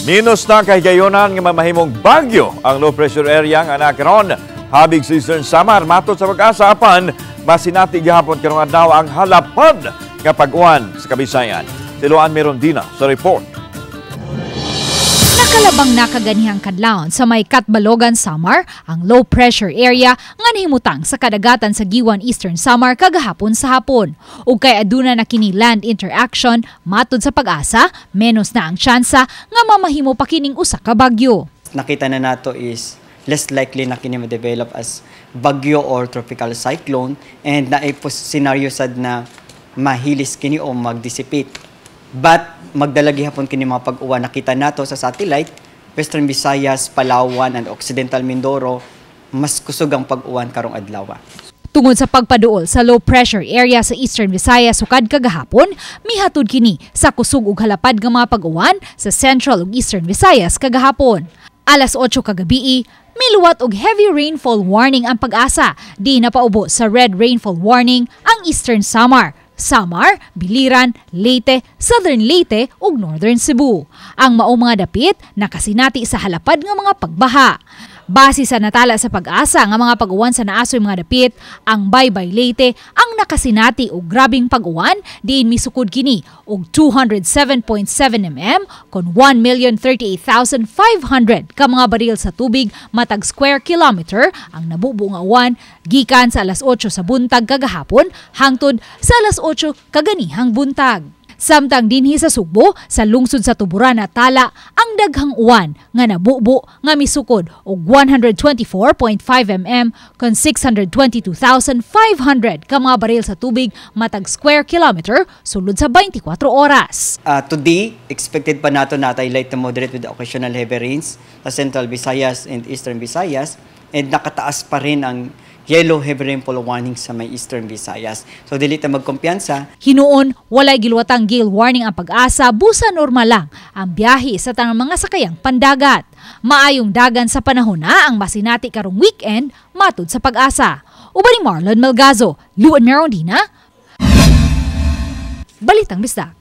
Minus na kahigayonan nga mamahimong bagyo ang low pressure area nga naa karon habig sa Eastern Samar matod sa Pag-asa, apan masinati gihapon karong adlaw ang halapad nga pag-uwan sa Kabisayan. Si Luan Mirondina sa report. Nakalabang na kaganihang kadlawon sa may Katbalogan, Samar, ang low pressure area nga nahimutang sa kadagatan sa Guiuan, Eastern Samar kagahapon sa hapon. Ug kay aduna na kini land interaction, matud sa Pag-asa, menos na ang tsansa nga mamahimo pa kining usa ka bagyo. Nakita na nato is less likely na kini ma-develop as bagyo or tropical cyclone and naay scenario sad na mahilis kini o mag-dissipate. But magdala gihapon kini mga pag-uwan. Nakita nato sa satellite, Western Visayas, Palawan and Occidental Mindoro, mas kusog ang pag-uwan karong adlaw. Tungod sa pagpaduol sa low pressure area sa Eastern Visayas sukad kagahapon, mihatod kini sa kusog ug halapad nga mga pag-uwan sa Central ug Eastern Visayas kagahapon. Alas 8 kagabii, miluwat og heavy rainfall warning ang Pag-asa. Di napaubo sa red rainfall warning ang Eastern Samar, Samar, Biliran, Leyte, Southern Leyte ug Northern Cebu. Ang maong mga dapit nakasinati sa halapad nga mga pagbaha. Base sa natala sa Pag-asa nga mga pag-uwan sa naasoy mga dapit, ang Baybay, Leyte ang nakasinati og grabing pag-uwan diin misukod kini og 207.7 mm kon 1,038,500 ka mga baril sa tubig matag square kilometer ang nabubo nga uwan gikan sa alas 8 sa buntag kagahapon hangtod sa alas 8 kaganihang buntag. Samtang dinhi sa Sugbo, sa lungsod sa Tuburan natala ang daghang uwan nga nabubo nga misukod og 124.5 mm kon 622,500 ka mga baril sa tubig matag square kilometer sulod sa 24 oras. Today, expected pa nato natay light to moderate with occasional heavy rains sa Central Visayas and Eastern Visayas and nakataas pa rin ang yellow heavy rainfall warning sa may Eastern Visayas. So dili ta magkumpiyansa. Hinuon, walay giluwatang gale warning ang Pag-asa, busa normal lang ang biyahe sa tanang mga sakayang pandagat. Maayong dagan sa panahon na ang masinati karong weekend matud sa Pag-asa. Uban ni Marlon Melgazo, Luan Merondina, Balitang Bisdak.